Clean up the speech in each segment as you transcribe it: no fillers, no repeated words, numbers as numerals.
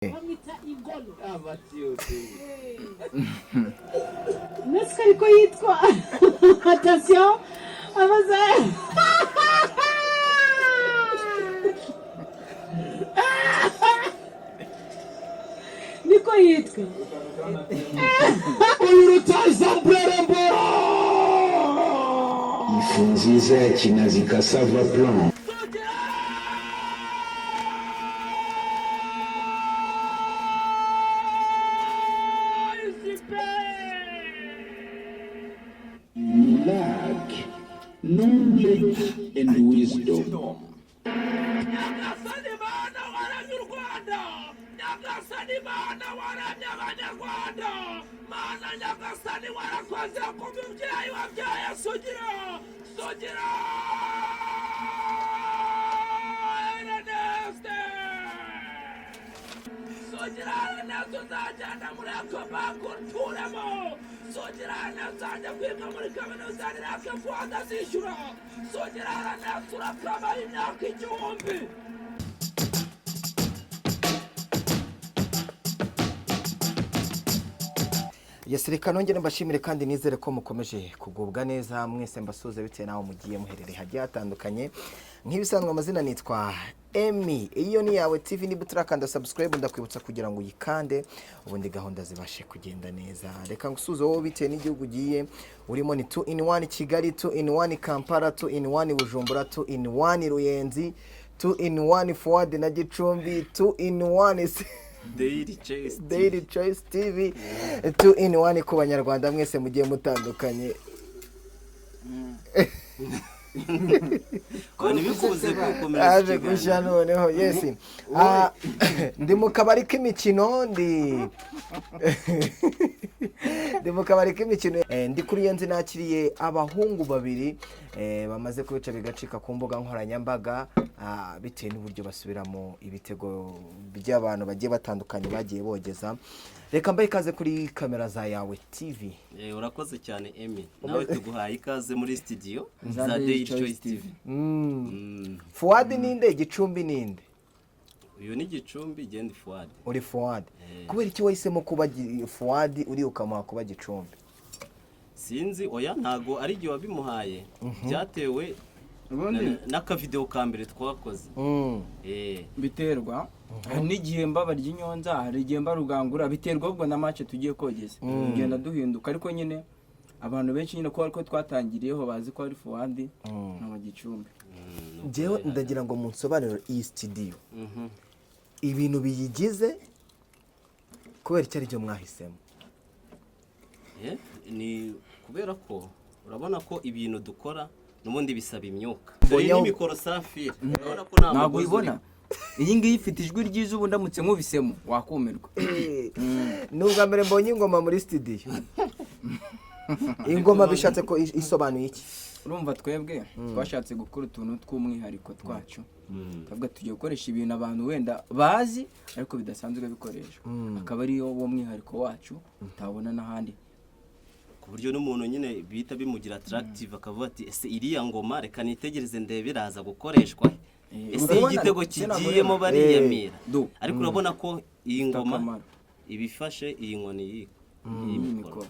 Bamwita Igolo. Abatiyoteri. Nasi ko ariko yitwa. Attention, abaza. Niko yitwa. Uyu rutazamburerembora. Ifu nziza ya Kinazi Cassava Plan. Lack knowledge and wisdom. Nyagasani Mana waremye u Rwanda, Nyagasani Mana waremye Abanyarwanda, Mana Nyagasani warakoze ku mubyeyi wabyaye Sugira, Sugira Ernest, Sugira Ernest uzagenda muri Ecobank uturemo, Sugira Ernest uzajya kwiga muri kaminuza ya Fuad azishyura, Sugira Ernest urakama imyaka 1000. Yes, reka nongere mbashimire kandi nizere ko mukomeje kugubwa neza mwese, mbasuhuze bitewe n'aho mugiye muherereye hagiye hatandukanye. Nk'ibisanzwe, amazina nitwa Emi, iyo ni Yawe TV. Niba utarakanda subscribe, ndakwibutsa kugira ngo uyikande, ubundi gahunda zibashe kugenda neza. Reka ngusuhuze wowe bitewe n'igihugu ugiye urimo: ni 2 in 1 Kigali, 2 in 1 Kampala, 2 in 1 Bujumbura, 2 in 1 Ruyenzi, 2 in 1 Fuad na Gicumbi, 2 in 1 Daily Choice. Daily Choice TV, 2 in 1 ku Banyarwanda mwese mugiye mutandukanye. Ntibikubuze gukomeza Yaje ikiganiro. gushya noneho. Yes, ndi mu kabari k'imikino, ndi mu kabari k'imikino. Ndi kuri iyo nzi, nakiriye abahungu babiri bamaze kubica bigacika ku mbuga nkoranyambaga, bitewe n'uburyo basubiramo ibitego by'abantu bagiye batandukanye bagiye bogeza. Reka mbahe ikaze kuri kamera za Yawe TV. Urakoze cyane Emi, nawe tuguhaye ikaze muri studio za za Daily Daily Choice Choice TV. TV. Fuad ninde? Gicumbi ninde? Uyu ni Gicumbi, genda Fuad. Uri Fuad. Kubera iki wahisemo kuba Fuad uri ukamuha kuba Gicumbi? Sinzi, oya, ntago ari igihe wabimuhaye, byatewe Ubundi n'akavideo ka mbere twakoze. Biterwa, hari n'igihe mba Baryinyonza, hari igihe mba Rugangura, biterwa ahubwo na match tugiye kogeza, tugenda duhinduka. Ariko nyine abantu benshi nyine ko ariko twatangiriyeho bazi ko ari Fuadi na Gicumbi. Njyewe ndagira ngo munsobanurire iyi studio, ibintu biyigize, kubera icyo ari byo mwahisemo. Ni kubera ko urabona ko ibintu dukora n'ubundi bisaba imyuka. Dore Mbonye aho- ni mikoro safire, urabona ko nta Ntabwo mugozi uyibona urimo. Iyi ngiyi ifite ijwi ryiza, ubu ndamutse nkubisemo wakumirwa. Ni ubwa mbere mbonye ingoma muri studio. Ingoma bishatse ko isobanuye iki? Urumva twebwe twashatse gukora utuntu tw'umwihariko twacu, tuvuga tugiye gukoresha ibintu abantu wenda bazi ariko bidasanzwe bikoreshwa, akaba ariyo wo mwihariko wacu utabona n'ahandi. Ku buryo n'umuntu nyine bihita bimugira attractive, akavuga ati: "Ese iriya ngoma reka nitegereze ndebe iraza gukoreshwa he?" Ese iyo Urabona, igitego sinabona. kigiyemo bariyamira. Du. Ariko urabona ko iyi ngoma akamaro. iba ifashe iyi nkoni iyi mikoro. Mikoro.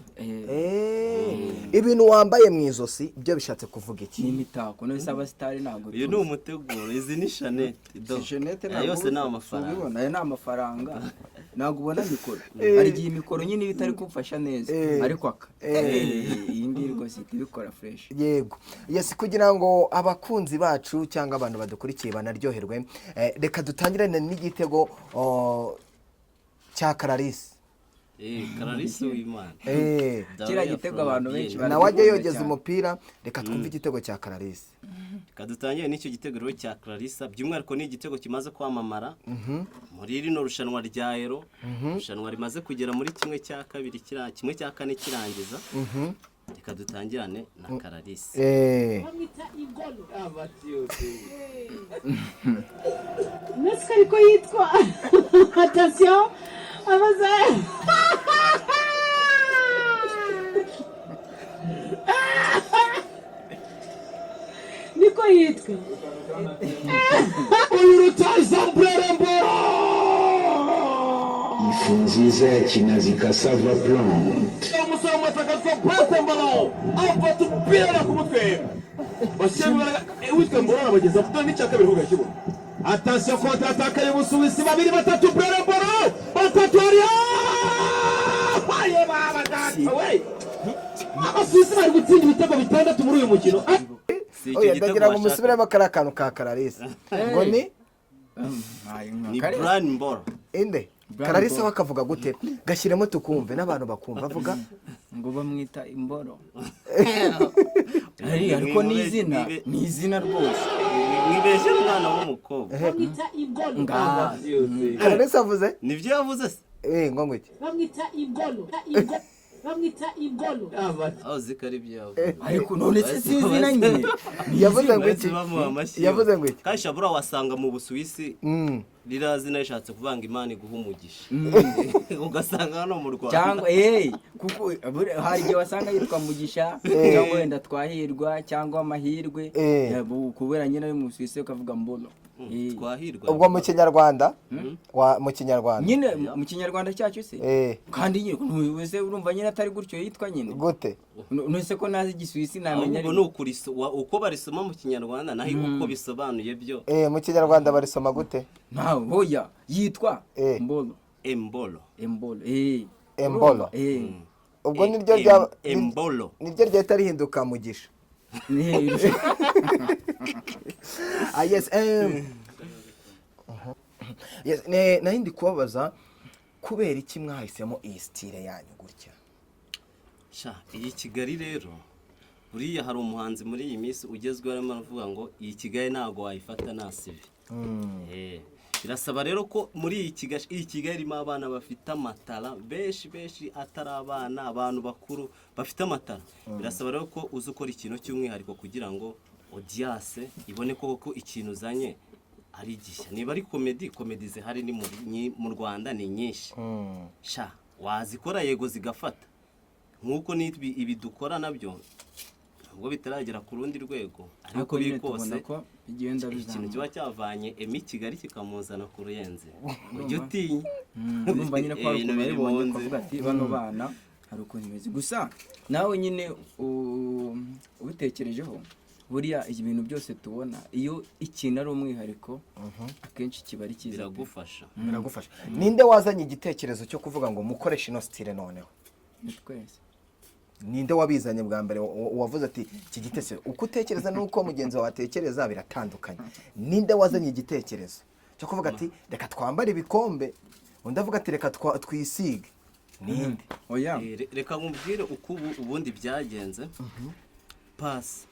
Ibintu wambaye mu izosi byo bishatse kuvuga iki? Ni imitako, none se abasitari ntabwo Uyu ni umuteguro, izi ni chaînette do. Si chaînette. Aya yose ni amafaranga. Ubibona, aya ni amafaranga. Ntabwo ubona mikoro? Hari igihe imikoro nyine iba itari kumfasha neza, ariko aka iyi ngiyi rwose ihita ibikora fresh. Yego, yes, kugira ngo abakunzi bacu cyangwa abantu badukurikiye banaryoherwe, reka dutangirane n'igitego cya Clarisse. Clarisse Uwimana. Kiriya gitego abantu benshi Nawe ajya yogeza cyane. umupira. Reka twumve igitego cya Clarisse. Reka dutangire n'icyo gitego rero cya Clarissa, by'umwihariko ni igitego kimaze kwamamara muri rino rushanwa rya Euro, irushanwa rimaze kugera muri 1/2, 1/4 kirangiza. Reka dutangirane na Clarisse. Bamwita Igolo. Abatiyoteri. Nasi ko ariko yitwa. Attention, abaza. Niko yitwa. Uyu rutazamburerembora. Ifu nziza ya Kinazi Cassava Plant. Umusore w'umusaka witwa Prince Mbalo afata umupira ku mutwe, bashyiramo imbaraga, witwa Mbolo arabageza dore n'icya kabiri ugakibona. Attention, contre-attaque y'Ubusuwisi, babiri, batatu, Brere Mbolo, batatu hariya. Aye baba data we, Abasuwisi bari gutsinda ibitego bitandatu muri uyu mukino. Si icyo Oya, gitego ndagira ngo bashaka. musubiremo kariya kantu ka Kararisa ngo ni Ni Brian Mboro. Inde? Brian Kararisa Mboro. we akavuga gute? Gashyiremo tukumve n'abantu bakumva avuga. Ngo bamwita Imboro. Ariko ni izina, ni izina rwose. Mwibeshye umwana w'umukobwa. Bamwita Ingolo. Ngaha. Kararisa avuze. Nibyo yavuze se? Ngo iki? Bamwita Ingolo. Bamwita Ingolo. Aho uzi ko ari byo yavuze. Ariko none se si izina nyine? Yavuze ngo Bahise iki? bamuha amashyi. Yavuze ngo iki? Kandi shabura wasanga mu Busuwisi ririya zina rishatse kuvanga Imana iguha umugisha, ugasanga hano mu Rwanda Cyangwa kuko hari igihe wasanga yitwa Mugisha, cyangwa wenda Twahirwa, cyangwa Amahirwe. Kubera nyine ari mu Busuwisi ukavuga Mbolo. Twahirwa. Ubwo mu Kinyarwanda wa mu Kinyarwanda? Nyine mu Kinyarwanda cyacu se? Eh. Kandi nyine ntubibuze, urumva nyine atari gutyo yitwa nyine. Gute? Nuse ko nazi Igisuwisi namenya. Ahubwo ni uko barisoma mu Kinyarwanda, naho uko bisobanuye byo. Mu Kinyarwanda barisoma gute? Ntawe, hoya, yitwa Mbolo. Embolo. Embolo. Embolo. Eh. Ubwo niryo rya Embolo. Niryo ryahita rihinduka Mugisha. Ah yes, yes, nari ndi kubabaza kubera iki mwahisemo iyi style yanyu gutya? Sha, iyi Kigali rero, buriya hari umuhanzi muri iyi minsi ugezweho arimo aravuga ngo iyi Kigali ntabwo wayifata nta CV. Birasaba rero ko muri iyi Kigali, iyi Kigali irimo abana bafite amatara benshi benshi, atari abana, abantu bakuru bafite amatara. Birasaba rero ko uzi ukora ikintu cy'umwihariko kugira ngo audience ibone ko koko ikintu uzanye ari gishya. Niba ari comedy, comedy zihari ni mu Rwanda ni nyinshi. Sha, wazikora yego zigafata, nk'uko n'ibi ibi dukora nabyo nubwo bitaragera ku rundi rwego, ariko Ariko biri nyine tubona kose ko bigenda ikintu bizamuka. kiba cyavanye Emi Kigali kikamuzana ku Ruyenzi, ujya utinya. Urumva nyine ko hari Ibintu ukuntu biri mu babibonye nzira. ukavuga ati bano bana hari ukuntu bimeze. Gusa nawe nyine ubitekerejeho, buriya ibintu byose tubona, iyo ikintu ari umwihariko akenshi kiba ari cyiza pe. Biragufasha. Biragufasha. Ninde wazanye igitekerezo cyo kuvuga ngo mukoreshe ino style noneho? Ni twese. Ninde wabizanye bwa mbere, wavuze ati iki gitekerezo, uko utekereza n'uko mugenzi wawe atekereza biratandukanye? Ninde wazanye igitekerezo cyo kuvuga ati reka twambare ibikombe, undi avuga ati reka twisige? Ninde? Oya. Reka nkubwire uko ubu ubundi byagenze. Pasi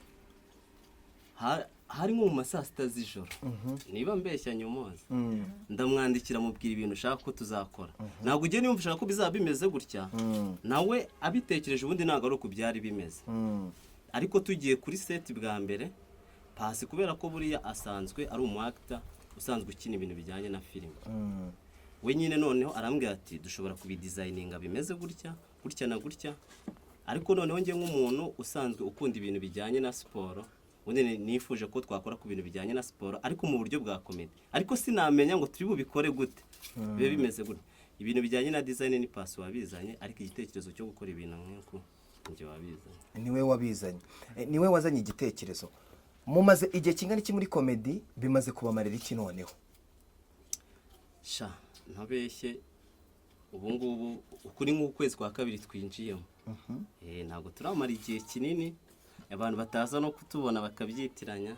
hari nko mu ma saa sita z'ijoro, niba mbeshya nyomoza, ndamwandikira mubwira ibintu ushaka ko tuzakora. Ntabwo ugiye niba ushaka ko bizaba bimeze gutya, nawe abitekereje ubundi ntabwo ari uku byari bimeze. Ariko tugiye kuri set bwa mbere, Pasi kubera ko buriya asanzwe ari umu actor usanzwe ukina ibintu bijyanye na filime, we nyine noneho arambwira ati dushobora kubidesigninga bimeze gutya gutya na gutya. Ariko noneho njye nk'umuntu usanzwe ukunda ibintu bijyanye na siporo, ubundi nifuje ko twakora ku bintu bijyanye na siporo ariko mu buryo bwa comedy, ariko sinamenya ngo turi bubikore gute bibe bimeze gutya. Ibintu bijyanye na design ni Pasi wabizanye, ariko igitekerezo cyo gukora ibintu nk'uku njye wabizanye. Niwe wabizanye. Niwe wazanye igitekerezo. Mumaze igihe kingana iki muri comedy? Bimaze kubamarira iki noneho? Sha, ntabeshye, ubu ngubu uku ni nk'ukwezi kwa kabiri twinjiyemo. Ntabwo turamara igihe kinini, abantu bataza no kutubona bakabyitiranya.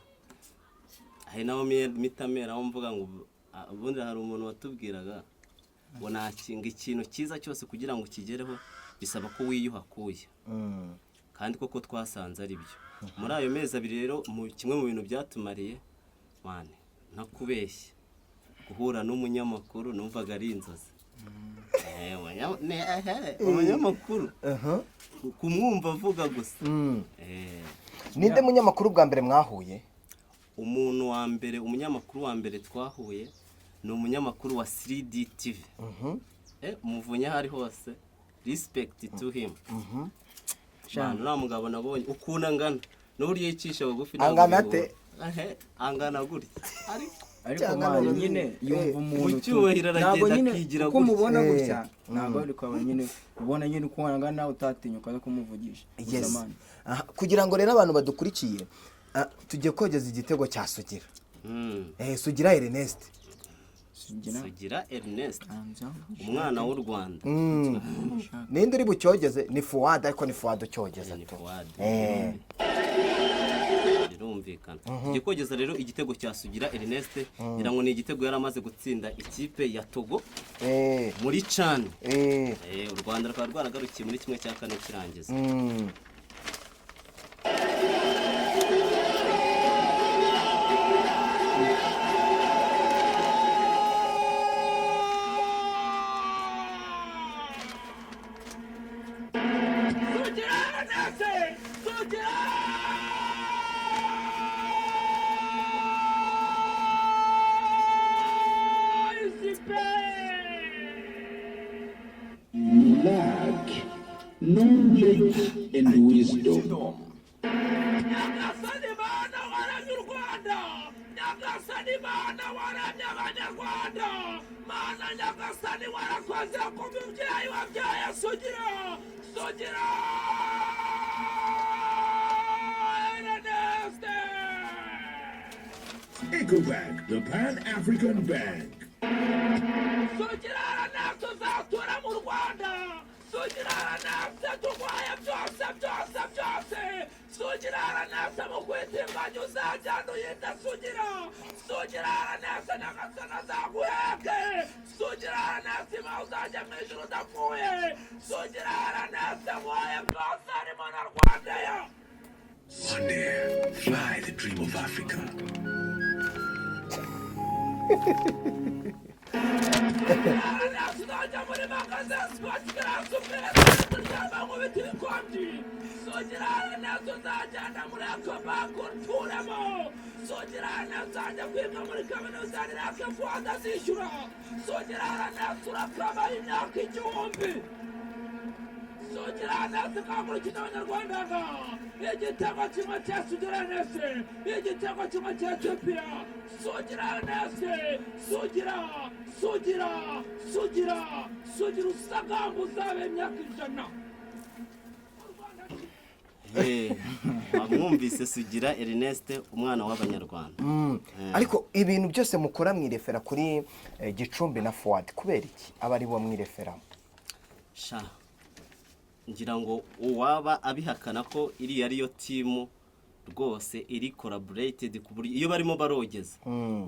Hari naho mitamera aho mvuga ngo ubundi hari umuntu watubwiraga ngo nakinga ikintu cyiza cyose kugira ngo ukigereho bisaba ko wiyuha akuya, kandi koko twasanze ari byo. Muri ayo mezi 2 rero, mu kimwe mu bintu byatumariye wane, ntakubeshye, guhura n'umunyamakuru numvaga ari inzozi. Umunyamakuru kumwumva avuga gusa. Ninde munyamakuru bwa mbere mwahuye? Umuntu wa mbere, umunyamakuru wa mbere twahuye ni umunyamakuru wa 3D TV. Muvunyi aho ari hose, respect to him. Man, uriya mugabo nabonye ukuntu angana n'uburyo yicisha bugufi ntabwo Angana bihura. ate? Ehe, angana gutya ariko Ariko Cyangwa man none- nyine yumva umuntu Mu tu- cyubahiro aragenda ntabwo nyine akigira uko gutya. mubona gutya, ntabwo ari kwaba nyine ubona nyine uko wangana utatinyuka no kumuvugisha gusa. Yes. Man. Aha, kugira ngo rero abantu badukurikiye, tugiye kogeza igitego cya Sugira. Sugira Ernest. Sugira. Sugira Ernest, Anza. umwana w'u Rwanda. Ninde uri bucyogeze? Ni Fuad, ariko ni Fuad ucyogeza Ni tu. Fuad. Birumvikana, tugiye kogeza rero igitego cya Sugira Ernest. Ngira ngo ni igitego yari amaze gutsinda ikipe ya Togo muri CHAN. U Rwanda rukaba rwaragarukiye muri 1/4 kirangiza. Sugira Ernest! Sugira! Izipe! Lack knowledge and wisdom. Nyagasani Mana waremye u Rwanda, Nyagasani Mana waremye Abanyarwanda, Mana Nyagasani warakoze ku mubyeyi wabyaye Sugira, Sugira Ernest! EcoBank, the Pan-African Bank. Sugira Ernest, uzatura mu Rwanda. Sugira Ernest, turwaye byose byose byose. Sugira Ernest, mu kwitinganya uzajyana uyita Sugira. Sugira Ernest, Nyagasani azaguheke. Sugira Ernest, ima uzajya mu ijuru udapfuye. Sugira Ernest, mwoye byose harimo na Rwandair. One fly the dream of Africa. Tuzajya muri magaze sipoti garasi turyama mu biti bikonji. Sugira neza, uzajyana muri Ecobank uturemo. Sugira neza, uzajya kwiga muri kaminuza nirake fuwada azishyura. Sugira neza, urakaba imyaka 1000. Sugira neza, ikangurukira Abanyarwanda igitego kimwe cya Sugira neza, igitego kimwe cya Etiyopiya. Sugira neza, Sugira, Sugira, Sugira, Sugira, usagamba uzabe imyaka 100. Wamwumvise, Sugira Ernest, umwana w'Abanyarwanda. Ariko ibintu byose mukora mwirefera kuri Gicumbi na Fuad, kubera iki aba ari bo mwireferamo? Sha, ngira ngo uwaba abihakana ko iriya ariyo team rwose iri collaborated, ku buryo iyo barimo barogeza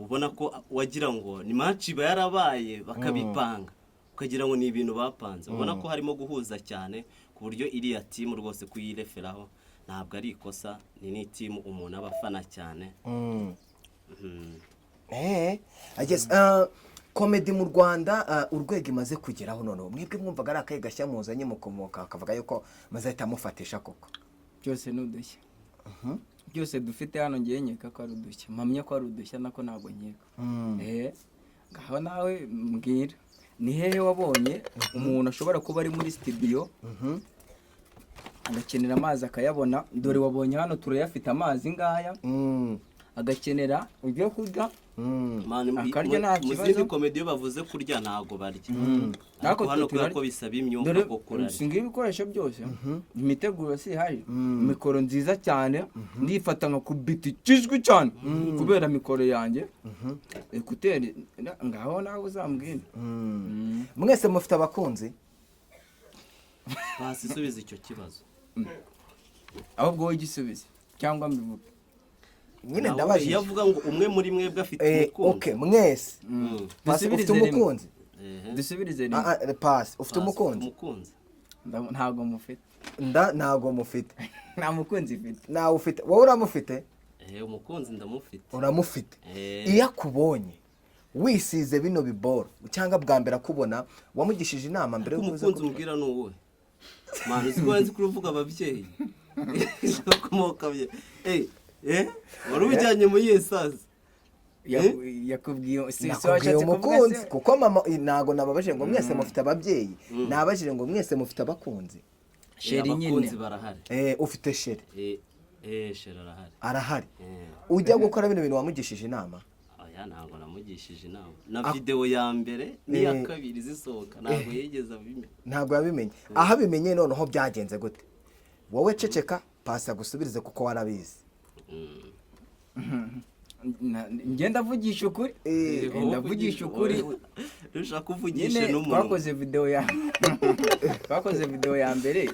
ubona ko wagira ngo ni match iba yarabaye bakabipanga, ukagira ngo ni ibintu bapanze. Ubona ko harimo guhuza cyane, ku buryo iriya team rwose kuyireferaho ntabwo ari ikosa, ni n'iteam umuntu aba afana cyane. I guess, comedy mu Rwanda, urwego imaze kugeraho noneho, mwebwe mwumvaga ari akahe gashya muzanye mukomoka akavuga yuko muzahita mufatisha koko? Byose ni udushya, byose dufite hano. Ngiye nkeka ko ari udushya, mpamya ko ari udushya, nako ntabwo nkeka. Ngaho nawe mbwira, ni hehe wabonye umuntu ashobora kuba ari muri studio agakenera amazi akayabona? Dore wabonye hano turayafite amazi ngaya. Agakenera ibyo kurya, Man, akarya nta mu kibazo. zindi comedy iyo bavuze kurya ntabwo barya, ariko Ariko hano kubera turarya. ko bisaba imyuka Dore ko kurarya. singa ibikoresho byose, imiteguro si ihari, mikoro nziza cyane, ndifata nka kubita ikijwi cyane kubera mikoro yanjye, écouteurs. Ngaho nawe uzambwira. Mwese mufite abakunzi? Basi subiza icyo kibazo. Ahubwo wowe igisubizo cyangwa mbivuge? Nyine Nawe ndabajije. iyo avuga ngo umwe muri mwebwe afite umukunzi. Okay, mwese. Pasi, ufite Dusubirize rimwe. umukunzi? Ehe. Dusubirize rimwe. Ah, ah, Pasi, ufite Pasi, umukunzi? umukunzi. Ntabwo mufite. Nda ntabwo mufite. Nta mukunzi mfite. Nawe ufite? Wowe uramufite? Umukunzi ndamufite. Uramufite? Eh. Iyo akubonye wisize bino biboro, cyangwa bwa mbere akubona, wamugishije inama mbere Ariko yo kuza umukunzi kubikora? umbwira ni uwuhe? Mwana, uzi ko nzi kuruvuga ababyeyi bakomoka wari ubijyanye muri iyi sazi? Yakubwiye si Nakubwiye washatse kuvuga umukunzi se? Kuko mama, ntago nababajije ngo mwese mufite ababyeyi, nababajije ngo mwese mufite abakunzi. Chéri nyine. Abakunzi barahari. Ufite chéri? Chéri arahari. Arahari. Ujya gukora bino bintu wamugishije inama? Oya. Oya, ntabwo namugishije inama. Na videwo ya mbere n'iya kabiri zisohoka ntabwo yigeze abimenya. Ntabwo yabimenye. Aho abimenye noneho byagenze gute? Wowe ceceka, Pasi agusubirize kuko warabizi. Njye ndavugisha ukuri. Ndavugisha ukuri. Ushaka kuvugisha Nyine n'umunwa. Twakoze video ya mbere,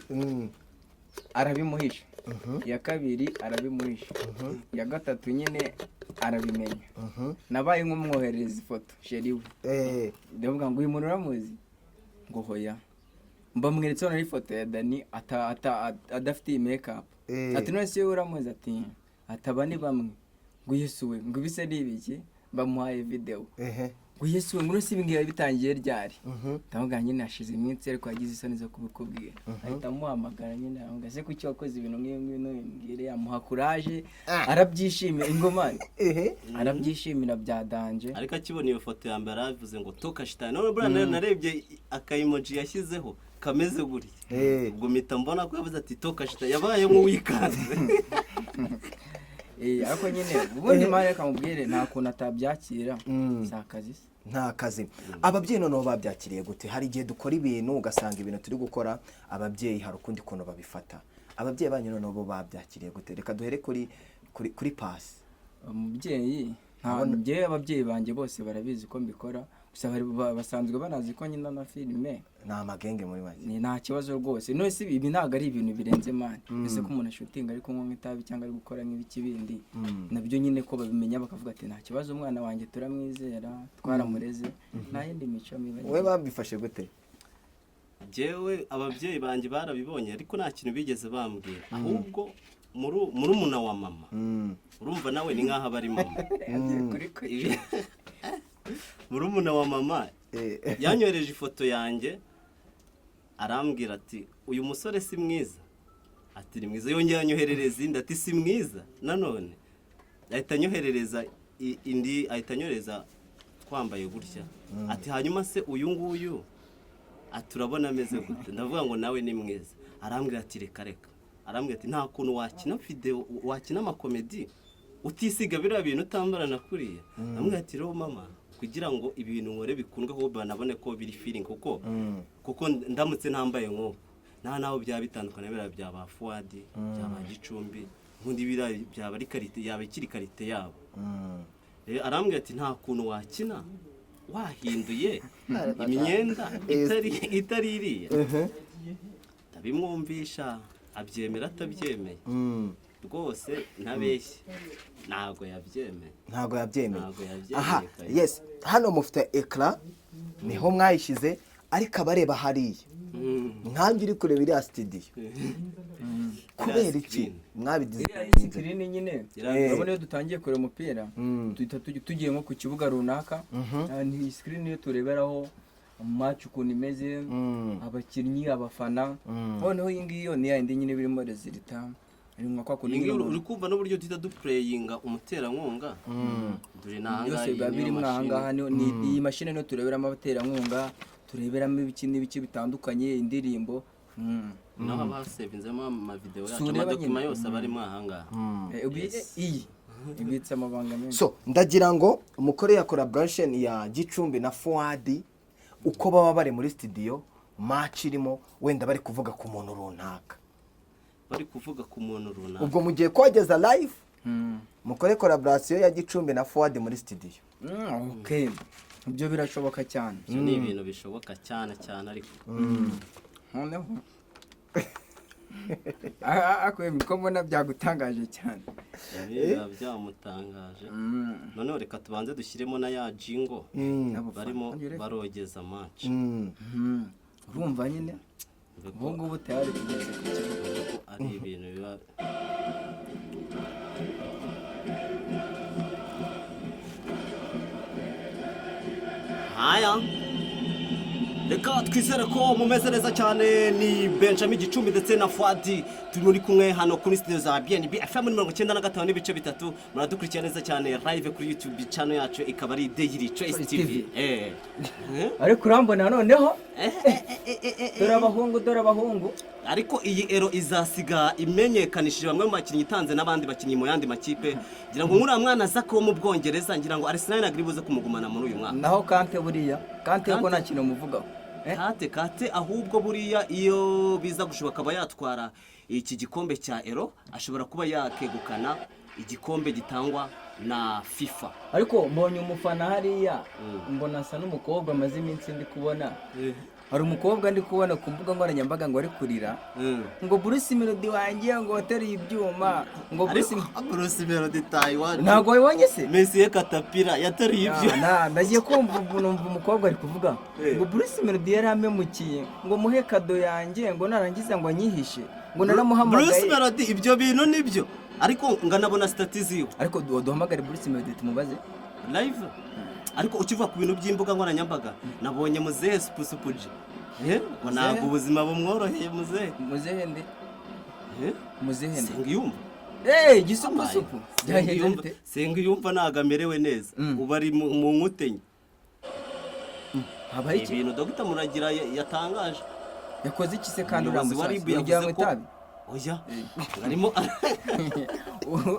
arabimuhisha, iya kabiri arabimuhisha, iya gatatu nyine arabimenya. Nabaye nk'umwoherereza ifoto chéri we, ndavuga ngo: "Uyu muntu uramuzi?" Ngo: "Hoya." Mbamweretse noneho ifoto ya Dani adafite iyi make-up. Ati: "None se wowe uramuzi?" Ati: "Ataba ni bamwe." Ngo: "Yesu we!" Ngo: "Ibise ni ibiki?" Bamuhaye video. Ngo: "Yesu we!" Ngo: "None se ibi ngibi bitangiye ryari?" Ndavuga nyine hashize iminsi, ariko yagize isoni zo kubikubwira. Ahita amuhamagara nyine, aravuga: "Ese kuki wakoze ibintu nk'ibi ngibi ntubimbwire?" Amuha courage, arabyishimira ingomane, arabyishimira bya danger. Ariko akibona iyo foto ya mbere yaravuze ngo: "Toka shitani." None buriya narebye akayimoji yashyizeho kameze gutya, ubwo mpita mbona ko yavuze ati: "Toka shitani." Yabaye nk'uwikanze. Ariko nyine ubundi mari reka mubwire, nta kuntu atabyakira, si akazi se. Nta kazi. Ababyeyi noneho babyakiriye gute? Hari igihe dukora ibintu ugasanga ibintu turi gukora ababyeyi hari ukundi kuntu babifata. Ababyeyi banyu noneho bo babyakiriye gute? Reka duhere kuri Pasi. Umubyeyi nta, njyewe ababyeyi banjye bose barabizi ko mbikora, gusa basanzwe banazi ko nyina na filime. Ni amagenge muri make. Ni nta kibazo rwose. None se ibi ntabwo ari ibintu birenze man? Ese ko umuntu ashutinga ari kunywa nk'itabi cyangwa ari gukora nk'ibiki bindi, nabyo nyine ko babimenya bakavuga ati: "Nta kibazo, umwana wanjye turamwizera, twaramureze, nta yindi mico mibi." Wowe babifashe gute? Njyewe ababyeyi banjye barabibonye, ariko nta kintu bigeze bambwira. Ahubwo murumuna wa mama, urumva nawe ni nk'aho aba ari mama. Murumuna wa mama yanyohereje ifoto yanjye, arambwira ati: "Uyu musore si mwiza?" Ati: "Ni mwiza." Yongera anyoherereza indi, ati: "Si mwiza?" Nanone ahita anyoherereza indi, ahita anyohereza twambaye gutya, ati: "Hanyuma se uyu nguyu?" Ati: "Urabona ameze gute?" Ndavuga ngo: "Nawe ni mwiza." Arambwira ati: "Reka reka." Arambwira ati: "Nta kuntu wakina videwo, wakina amakomedi, utisiga biriya bintu, utambara na kuriya." Ndamubwira ati: "Rero mama, kugira ngo ibintu nkore bikundwe, kuko banabone ko biri feeling, kuko ndamutse ntambaye nk'uko nta naho byaba bitandukanye biriya bya ba Fuadi, bya ba Gicumbi, ubundi biriya byaba ari qualité, yaba ikiri qualité yabo." Arambwira ati: "Nta kuntu wakina wahinduye imyenda itari iriya." Ndabimwumvisha, abyemera atabyemeye. Rwose ntabeshye, ntabwo yabyemeye. Ntabwo yabyemeye. Ntabwo yabyemeye Aha. kabisa. Yes, hano mufite écran, niho mwayishyize, ariko abareba hariya, nkanjye uri kureba iriya studio, kubera iki Screen. mwabidizayininze? Screen nyine, Iriya urabona iyo dutangiye kureba umupira, duhita tugiye nko ku kibuga runaka, ni iyi screen niyo tureberaho match ukuntu imeze, abakinnyi, abafana. Noneho iyi ngiyi yo ni ya yindi nyine birimo résultat, iri nka kwa kundi Iyi ngiyi nyine uri kumva n'uburyo duhita dupureyinga umuterankunga, dore ni ahangaha. Byose Iyi biba niyo birimo mashini. ahangaha. Iyi mashini niyo tureberamo abaterankunga, tureberamo ibiki n'ibiki bitandukanye, indirimbo. Naho haba hasevinzemo amavidewo yacu, Si ureba amadokima nyine. yose aba arimo ahangaha. Iyi ibitse amabanga menshi. So ndagira ngo mukore ya collaboration ya Gicumbi na Fuadi, uko baba bari muri studio, match irimo, wenda bari kuvuga ku muntu runaka. Bari kuvuga ku muntu runaka. Ubwo mugiye kogeza live, mukore collaboration ya Gicumbi na Fuadi muri studio. Okay, ibyo birashoboka cyane. Ibyo ni ibintu bishoboka cyane cyane, ariko Noneho ako ko mbona byagutangaje cyane. Ibi biba byamutangaje. Noneho reka tubanze dushyiremo na ya jingle barimo barogeza match. Urumva nyine ubu ngubu tayari tugeze ku kibuga. Ko ari ibintu biba haya. Reka twizere ko mumeze neza cyane. Ni Benjamin Gicumbi ndetse na Fuadi, turi kumwe hano kuri studio za BNB FM 95.3. Muradukurikira neza cyane live kuri YouTube channel yacu, ikaba ari Daily Choice TV. Ariko urambona noneho, dore abahungu, dore abahungu. Ariko iyi Euro izasiga imenyekanishije bamwe mu bakinnyi, itanze n'abandi bakinnyi mu yandi makipe. Ngira ngo nk'uriya mwana Saka wo mu Bwongereza, ngira ngo Arsenal ntabwo iri buze kumugumana muri uyu mwaka. Naho Kante, buriya Kante ko Kante? nta kintu muvugaho. Eh? Kante ahubwo buriya iyo biza gushoboka akaba yatwara iki gikombe cya Euro, ashobora kuba yakegukana igikombe gitangwa na FIFA. Ariko mbonye umufana hariya, mbona asa n'umukobwa amaze iminsi ndi kubona. Hari umukobwa ndi kubona ku mbuga nkoranyambaga ngo ari kurira, ngo Bruce Melody wanjye, ngo wateruye ibyuma, ngo Bruce. Ariko Bruce Melody Taiwan. Ntabwo wabibonye se? Messi Katapira yateruye ibyo. Nagiye kumva ubu numva umukobwa ari kuvuga ngo Bruce Melody yari amemukiye, ngo muhe kado yanjye, ngo narangiza ngo anyihishe, ngo naramuhamagaye. Bruce Melody ibyo bintu nibyo, ariko nganabona status ziwe. Ariko duhamagare Bruce Melody tumubaze. Live. Ariko ukivuga ku bintu by'imbuga nkoranyambaga, nabonye muzehe Supusupuji, ngo ntabwo ubuzima bumworoheye muzehe. Muzehe nde? Muzehe nde? Sengiyumva. Eh, Gisupusupu byagenze bite? Sengiyumva ntabwo amerewe neza, ubu ari mu nkutenyi. Habaye iki? Ibintu Dr Muragira yatangaje. Yakoze iki se kandi uriya Umuyobozi wa musaza RIB yongera yavuze anywa ko itabi? Oya, arimo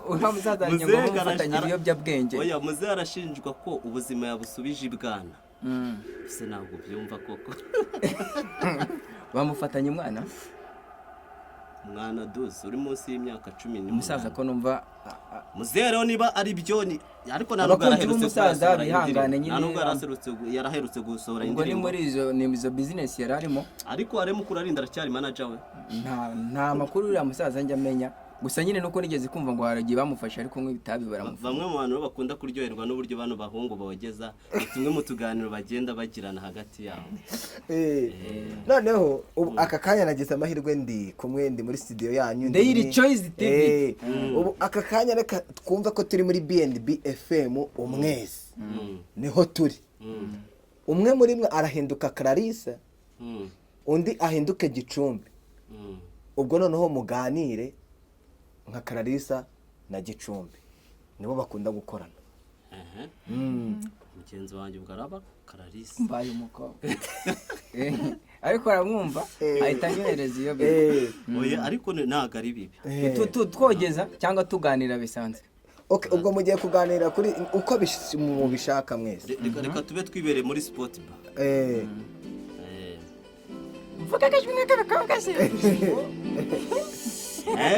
Uriya musaza ngo Muzehe bamufatanye ibiyobyabwenge. Oya, muzehe arashinjwa ko ubuzima yabusubije ibwana. Ese ntabwo byumva koko? Bamufatanye umwana? Umwana duzi uri munsi y'imyaka 18. Umusaza ko numva Muzehe rero niba ari byo ni ariko nta nubwo Abakunzi yaraherutse b'umusaza gusohora bihangane indirimbo. nyine. Nta nubwo yaraherutse gusohora Ubwo ni indirimbo. muri izo, ni izo business yari arimo. Ariko arimo kurarinda, aracyari manager we. Nta makuru uriya musaza njya amenya, gusa nyine nuko nigeze kumva ngo hari igihe bamufashe ari kunywa itabi baramufata. Bamwe mu bantu bakunda kuryoherwa n'uburyo bano bahungu bogeza, ni tumwe mu tuganiro bagenda bagirana hagati yabo. Noneho ubu aka kanya nagize amahirwe, ndi kumwe, ndi muri studio yanyu, ndi Daily Choice TV. Ubu aka kanya reka twumve ko turi muri B&B FM umwezi, niho turi. Umwe muri mwe arahinduka Clarisse, undi ahinduke Gicumbi. Ubwo noneho muganire nka Clarisse na Gicumbi, nibo bakunda gukorana. Ehe. Mugenzi wanjye ubwo araba Clarisse. Mbaye umukobwa. Ariko aramwumva ahita anyohereza iyo Oya, ariko ntabwo ari bibi. Twogeza cyangwa tuganira bisanzwe? Okay, ubwo mugiye kuganira kuri uko mubishaka mwese. Reka tube twibereye muri sport bar. Mvuga akajwi nk'ak'abakobwa se?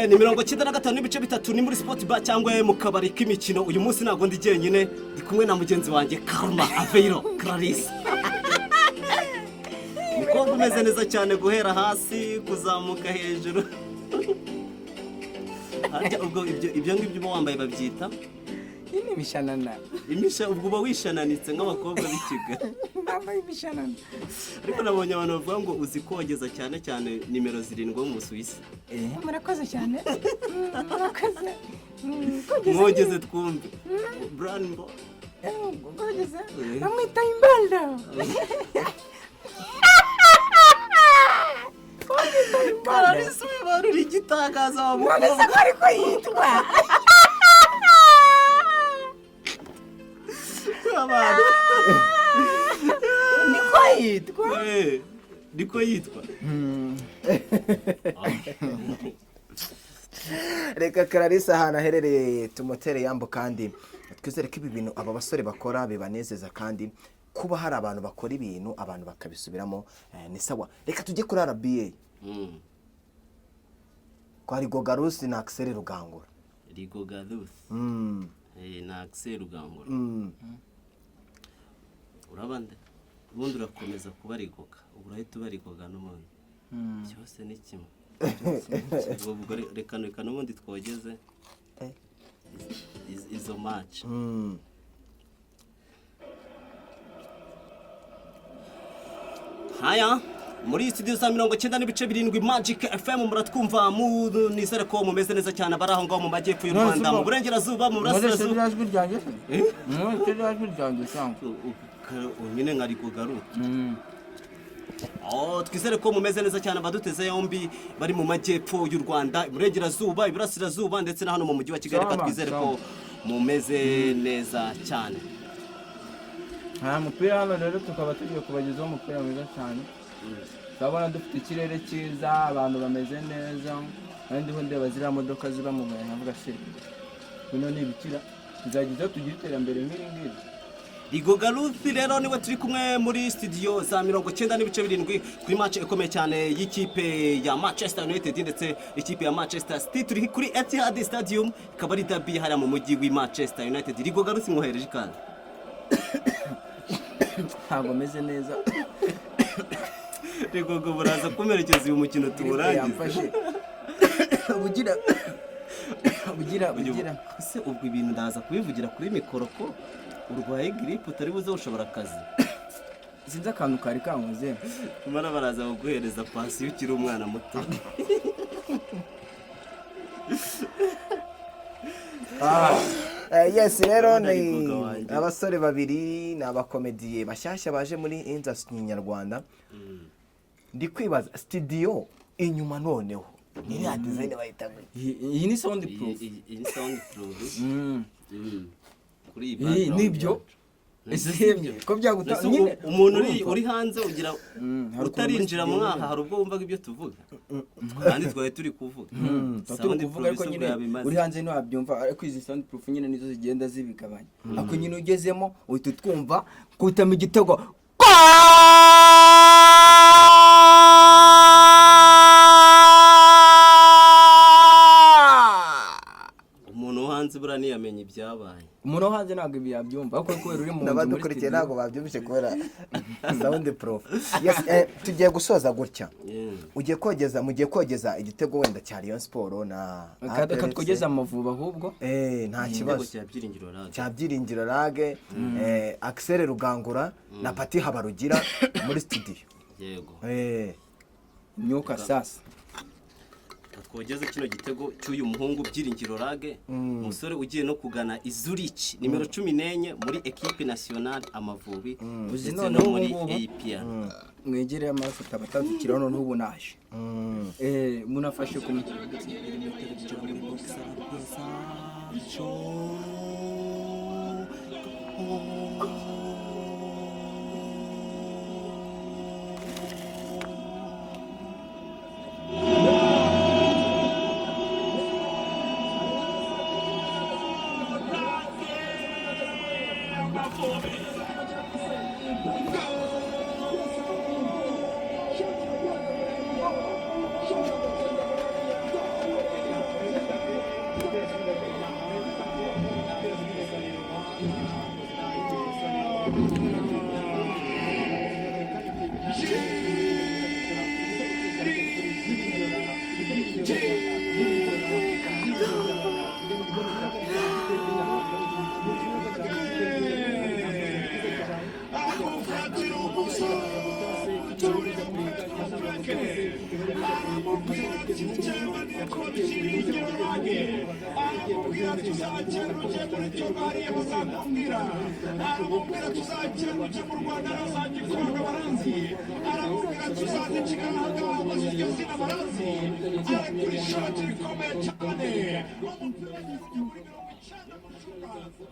Ni 95.3, ni muri sport bar cyangwa mu kabari k'imikino. Uyu munsi ntabwo ndi jyenyine, ndi kumwe na mugenzi wanjye Karma Aveiro Clarisse. Umukobwa umeze neza cyane guhera hasi kuzamuka hejuru. Harya ubwo ibyo ngibyo uba wambaye babyita? Iyi ni imishanana. Imisha, ubwo uba wishananitse nk'abakobwa b'i Kigali. Nambaye imishanana. Ariko nabonye abantu bavuga ngo uzi kogeza cyane cyane nimero 7 wo mu Busuwisi. Murakoze cyane. Murakoze. Kogeza. Mwogeze twumve Brandbo. Kogeza bamwita imbanda. Clarisse wibarura igitangaza wa None se mukobwa. ko ariko yitwa? Abantu. Niko yitwa. Niko yitwa. Reka Clarisse ahantu aherereye tumutere yambo, kandi twizere ko ibi bintu aba basore bakora bibanezeza, kandi kuba hari abantu bakora ibintu abantu bakabisubiramo, ni sawa. Reka tujye kuri RBA kwa Rigogarusi na Axel Rugangura. Rigoga Ruth na Axel Rugangura. Uraba nde ubundi? Urakomeza kuba Rigoga, ubu urahita uba Rigoga n'ubundi, byose ni kimwe. Ubwo reka n'ubundi twogeze izo match. Haya, muri studio za 90.7 Magic FM muratwumva, mu nizere ko mumeze neza cyane abari aho ngaho mu majyepfo y'u None Rwanda, se mu burengerazuba, mu Nkoresha burasirazuba. ririya jwi ryanjye se? Nkoresha ririya jwi ryanjye cyangwa? Nyine nka Rigogaruka. Oh, twizere ko mumeze neza cyane abaduteze yombi bari mu majyepfo y'u Rwanda, iburengerazuba, iburasirazuba ndetse na hano mu mujyi wa Kigali. Reka Sama, twizere sama. ko mumeze neza cyane. Nta mupira hano rero, tukaba tugiye kubagezaho umupira mwiza cyane. Turabona dufite ikirere cyiza, abantu bameze neza. Kandi ndiho ndeba ziriya modoka ziba mu muyaga, nkavuga se bino ni ibikira tuzagezaho tugire iterambere nk'iri ngiri. Rigoga Ruth rero niwe turi kumwe muri studio za 90.7 kuri match ikomeye cyane y'ikipe ya Manchester United ndetse ikipe ya Manchester City. Turi kuri Etihad Stadium, ikaba ari derby hariya mu mujyi w'i Manchester United. Rigoga Ruth, mwohereje ikaze. Ntabwo meze neza. Rigoga, buraza kumerekeza uyu mukino tuwurangize. Yamfashe bugira bugira bugira. Ese ubwo ibintu ndaza kubivugira kuri mikoro ko urwaye grippe, utari buze ushobora akazi? Sinzi akantu kari kankoze. Mara baraza kuguhereza pansiyo ukiri umwana muto. Yes, rero Ndabona ni Rigoga wanjye. abasore babiri, ni abakomediye bashyashya baje muri industry nyarwanda. Ndi kwibaza studio inyuma noneho ni iriya design bayita ngo iki? Iyi ni sound proof. Iyi ni sound proof. Kuri iyi Iyi background nibyo. yacu. Ese ko byaguta Mbese nyine umuntu uri hanze ugira hari ukuntu utarinjira muri mu studio mwaha, hari ubwo wumvaga ibyo tuvuga kandi twari turi kuvuga. Tuba turi Sound kuvuga proof ariko isuku nyine yabimaze. uri hanze ntiwabyumva, ariko izi sound proof nyine nizo zigenda zibigabanya. Ariko nyine ugezemo uhita utwumva kutama igitego. Umuntu wo hanze buriya ntiyamenya ibyabaye. Umuntu wo hanze ntabwo ibi yabyumva, ariko kubera uri mu nzu muri N'abadukurikiye studio. Ntabwo babyumvise kubera sound proof. Yes, tugiye gusoza gutya. Ugiye kogeza, mugiye kogeza igitego wenda cya Rayon Sport na Reka APR. twogeze Amavubi ahubwo. Nta Igitego kibazo. cya Byiringiro Lague. Cya Byiringiro Lague, Axel Rugangura na Pati Habarugira muri studio. Yego. Imyuka sasa. Twogeze kino gitego cy'uyu muhungu Byiringiro Lague, umusore ugiye no kugana i Zurich, nimero 14 muri equipe nationale Amavubi Uzi ndetse noneho no muri ubu ngubu? APR. Mwegereye amaraso abatazukiraho noneho ubu naje. Munafashe ku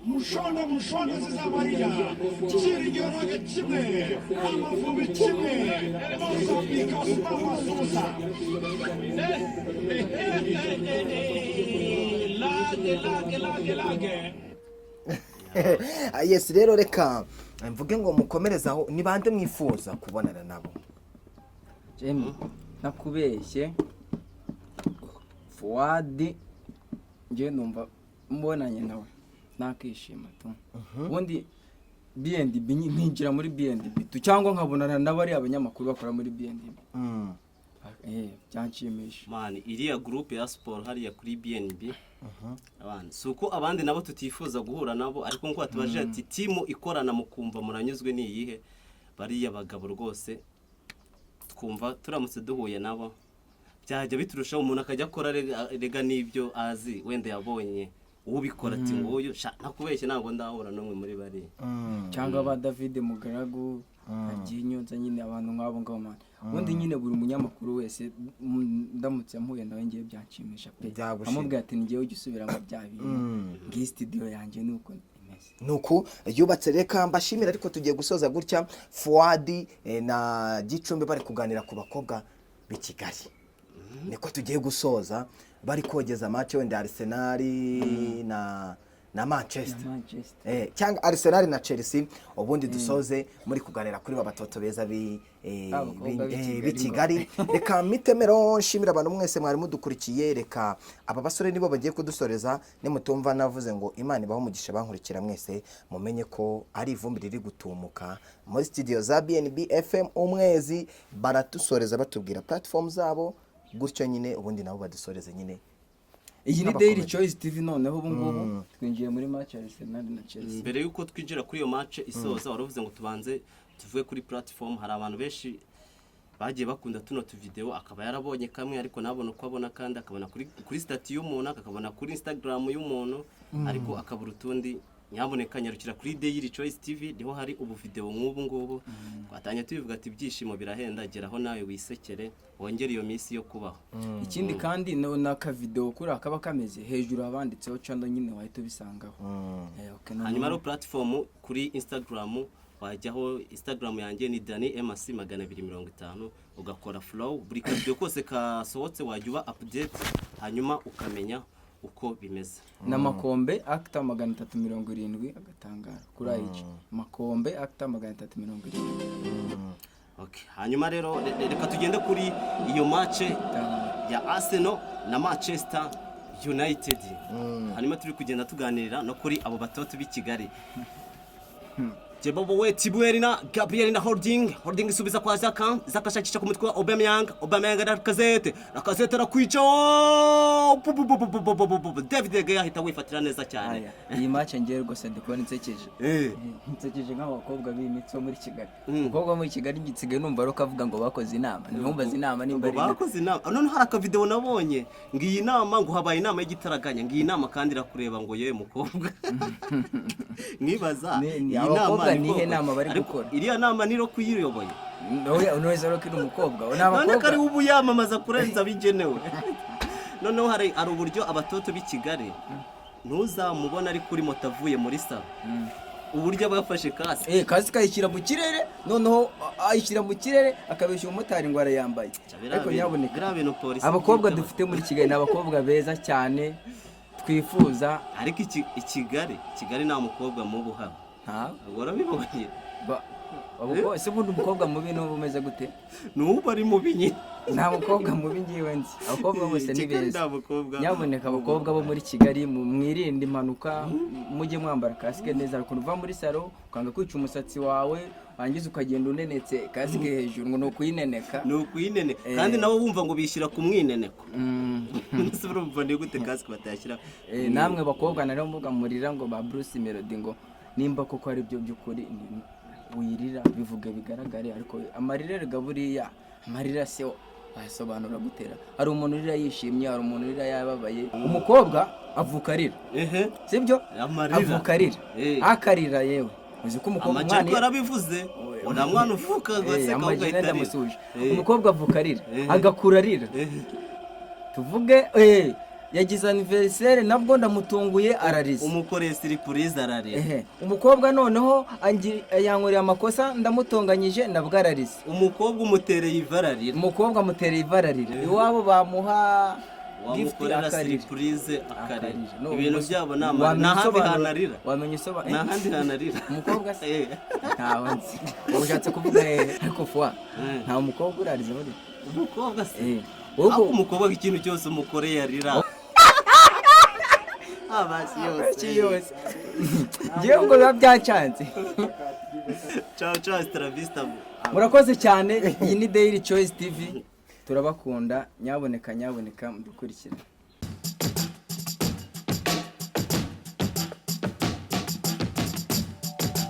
Mushonda mushonda zizamariya Byiringiro Lague 1, Amavubi 1, Mozambique Osmar. Lague, Lague, Lague, Lague. Yes, rero reka mvuge ngo mukomereze aho. Ni bande mwifuza kubonana nabo? Jemwe, nakubeshye Fuadi, njye numva mbonanye nawe nakishima tu. Ubundi B&B, nkinjira muri B&B tu, cyangwa nkabonana n'abari abanyamakuru bakora muri B&B. Byanshimisha. Man, iriya groupe ya siporo hariya kuri BNB, abana si uko abandi nabo tutifuza guhura nabo, ariko nkuko batubajije ati team ikorana mukumva muranyuzwe ni iyihe, bariya bagabo rwose twumva turamutse duhuye nabo byajya biturushaho. Umuntu akajya akora rega n'ibyo azi, wenda yabonye ubikora ati nguyu sha. Ntakubeshye, ntabwo ndahura n'umwe muri bariya. Cyangwa ba David Mugaragu agiye inyonza nyine, abantu nk'abo ngabo man. Ubundi nyine buri munyamakuru wese, ndamutse mpuye nawe ngiye byanshimisha pe. Byagushima. Amubwira ati: "Ngiye ujya usubiramo bya bintu, ngiyi studio yanjye nuko imeze." Nuku yubatse. Reka mbashimire, ariko tugiye gusoza gutya Fuadi na Gicumbi bari kuganira ku bakobwa b'i Kigali. Niko tugiye gusoza, bari kogeza match wenda Arsenal na Manchester. Na Manchester. Cyangwa Arsenal na Chelsea. Ubundi dusoze muri kuganira kuri ba batoto beza bi Abakobwa b'i Kigali. b'i Kigali. Reka mitemero nshimira abantu mwese mwari mudukurikiye. Reka aba basore nibo bagiye kudusoreza. Nimutumva navuze ngo Imana ibaho umugisha, bankurikira mwese, mumenye ko ari ivumbi riri gutumuka muri studio za BNB FM Umwezi. Baratusoreza batubwira platform zabo gutyo nyine, ubundi nabo badusoreze nyine. Iyi ni N'abakomedi. Daily Choice TV. Noneho ubu ngubu twinjiye muri match ya Arsenal na Chelsea. Mbere y'uko twinjira kuri iyo match isoza, waravuze ngo tubanze tuvuge kuri platform. Hari abantu benshi bagiye bakunda tuno tuvideo, akaba yarabonye kamwe ariko nabona uko abona, kandi akabona kuri status y'umuntu, akakabona kuri Instagram y'umuntu, ariko akabura utundi. Nyamuneka nyarukira kuri Daily Choice TV, niho hari ubu video nk'ubu ngubu twatangiye tubivuga ati ibyishimo birahenda. Geraho nawe wisekere, wongere iyo minsi yo kubaho. Ikindi kandi n'akavideo kuri kaba kameze hejuru habanditseho channel nyine, wahita ubisangaho. Okay, noneho- Hanyuma rero platform kuri Instagram wajyaho, Instagram yanjye ni Dani MC 250, ugakora follow, buri kavideo kose kasohotse wajya uba update, hanyuma ukamenya uko bimeze. Na Makombe Actor 370 agatangara kuri IG, Makombe Actor 370. Okay. Hanyuma rero reka tugende kuri iyo match ya Arsenal na Manchester United, hanyuma turi kugenda tuganirira no kuri abo batoto b'i Kigali. Jebobo we Tibueri na Gabriel na Holding. Holding isubiza kwa Zaka. Zaka ashakisha ku mutwe wa Aubameyang. Aubameyang na Lacazette. Lacazette arakwica. Bu, bu, bu, bu, bu, bu, bu, bu, bu. David De Gea ahita wifatira neza cyane. Aya, iyi match ngewe rwose ndi kubona insekeje. Nsekeje nk'abakobwa b'imitsi bo muri Kigali. Umukobwa wo muri Kigali nsigaye numva ari avuga ngo bakoze inama, ntumbaze inama nimba Ngo ari bakoze inama. None hari akavideo nabonye ngo iyi nama, ngo habaye inama y'igitaraganya, ngo iyi nama kandi irakureba, ngo yewe mukobwa. Nkibaza Ni iyi abakobwa nama ni nihe bwoko nama bari Ariko gukora? Iriya nama ni kuyiyoboye. Oya, unaweza rero ko iri umukobwa ni None ko abakobwa. ari we ubu yamamaza kurenza abigenewe. Noneho hari uburyo abatoto b'i Kigali, ntuzamubona ari kuri moto avuye muri salon, uburyo aba yafashe kasike. Kasike ayishyira mu kirere, noneho ayishyira mu kirere akabeshya umumotari ngo arayambaye. Biriya Ariko nyaboneka, biriya bintu polisi abakobwa byitaba. dufite muri Kigali ni abakobwa beza cyane twifuza. Ariko i Kigali nta mukobwa mubi uhaba. Nta. Warabibonye? Ese ubundi umukobwa mubi n'uba umeze gute? Ni uba ari mubi nyine. Nta mukobwa mubi ngiwe nzi, abakobwa bose ni Kigali beza. nta mukobwa. Nyaboneka abakobwa bo muri Kigali, mwirinde impanuka, mujye mwambara kasike neza. Hari ukuntu uva muri salon ukanga kwica umusatsi wawe, wangiza ukagenda unenetse kasike hejuru ngo ni ukuyineneka. Ni ukuyinene kandi nabo wumva ngo bishyira ku mwineneko. Ese urumva ni gute kasike batayashyira? Namwe bakobwa nari mvuga murira ngo ba Bruce Melody, ngo nimba koko ari byo by'ukuri wirira bivuge bigaragare. Ariko amarira erega buriya amarira se wayasobanura gutera? Hari umuntu urira yishimye, hari umuntu urira yababaye. Umukobwa avuka arira. Sibyo? Amarira. Avuka arira. Akarira yewe, uzi ko umukobwa Amajwi umwana yarabivuze ngo nta mwana uvuka ngo aseka, ahubwo amajwi ahita arira. Ndamusuje. Umukobwa avuka arira, agakura arira. Tuvuge yagize anniversaire, nabwo ndamutunguye ararize. Umukoreye surprise ararira. Umukobwa noneho yankoreye amakosa, ndamutonganyije, nabwo ararize. Umukobwa umutereye ivi ararira. Umukobwa amutereye ivi ararira, iwabo bamuha gift Wamukorera akarira. surprise akarira. Akarira. No, Ibintu byabo ni amara, wamenya nta handi hantu arira. Wamenya usobanura. Nta handi hantu arira. Umukobwa se? Ntawe nzi. Ubu ushatse kuvuga hehe? Ariko fwa nta mukobwa urariza buriya. Umukobwa se? Ubwo Ariko umukobwa ikintu cyose umukoreye arira, abasi yose. Iki yose ngewe ubwo biba byacanze. Ciao ciao, Stravista. Murakoze cyane, iyi ni Daily Choice TV, turabakunda. Nyaboneka nyaboneka mudukurikire.